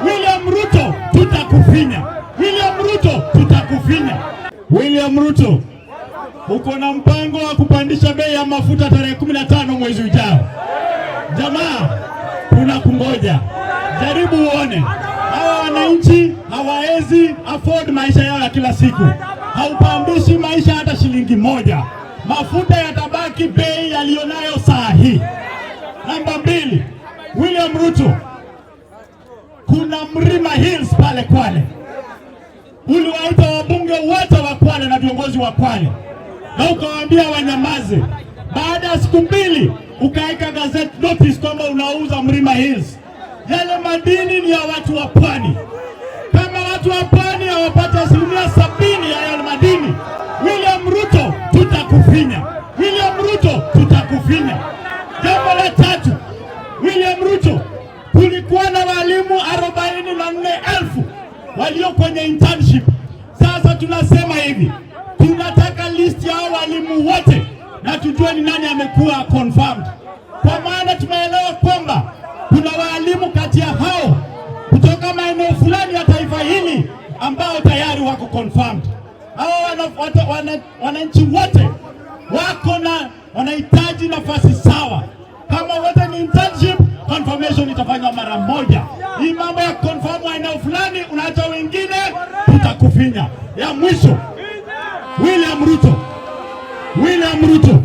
William Ruto, tutakufinya. William Ruto, tutakufinya. William Ruto, uko na mpango wa kupandisha bei ya mafuta tarehe 15 mwezi ujao. Jamaa, tunakungoja, jaribu uone. Hawa wananchi hawawezi afford maisha yao ya kila siku. Haupandishi maisha hata shilingi moja. Mafuta yatabaki bei yaliyonayo saa hii. Namba mbili, William Ruto, kuna Mlima Hills pale Kwale. Uliwaita wabunge wote wa Kwale na viongozi wa Kwale na ukawaambia wanyamaze. Baada ya siku 2 ukaweka gazette notice kwamba unauza Mlima Hills. Yale madini ni ya watu wa pwani. Kama watu wa pwani hawapati 70% ya yale madini, William Ruto, tutakufinya. William Ruto, tutakufinya. Jambo la tatu, William Ruto, kulikuwa na walimu 44,000 walio kwenye internship. Sasa tunasema hivi, tunataka list ya hao walimu wote na tujue ni nani amekuwa confirmed, kwa maana tumeelewa kwamba kuna walimu kati ya hao kutoka maeneo fulani ya taifa hili ambao tayari wako confirmed. Hao wananchi wote wako na wanahitaji nafasi sawa. Kama wote ni internship, confirmation itafanywa mara moja. Hii mambo ya confirm eneo fulani unaacha wengine, tutakufinya. Ya mwisho, William Ruto, William Ruto,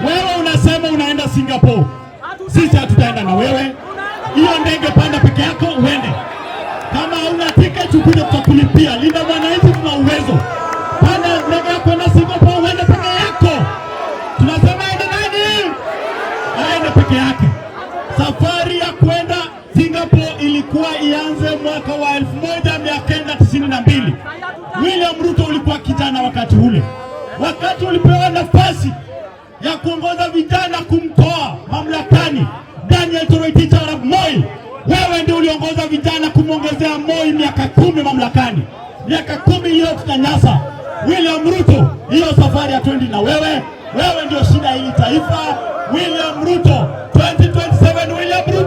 wewe unasema unaenda Singapore, sisi hatutaenda na wewe. Hiyo ndege panda peke yako uende. Kama hauna tiketi ukuje, tutakulipia. Linda Mwananchi, tuna uwezo. Panda ndege yako kwenda Singapore uende peke yako. Tunasema aende nani? Aende peke yake. Safari ya kwenda Singapore ilikuwa ianze mwaka wa 1992. William Ruto ulikuwa kijana wakati ule, wakati ulipewa nafasi ya kuongoza vijana kumtoa mamlakani Daniel Toroitich arap Moi, wewe ndio uliongoza vijana kumwongezea Moi miaka 10 mamlakani, miaka 10 iliyotunyanyasa. William Ruto, hiyo safari hatuendi na wewe. Wewe ndio shida hili taifa. William Ruto 2027, William Ruto.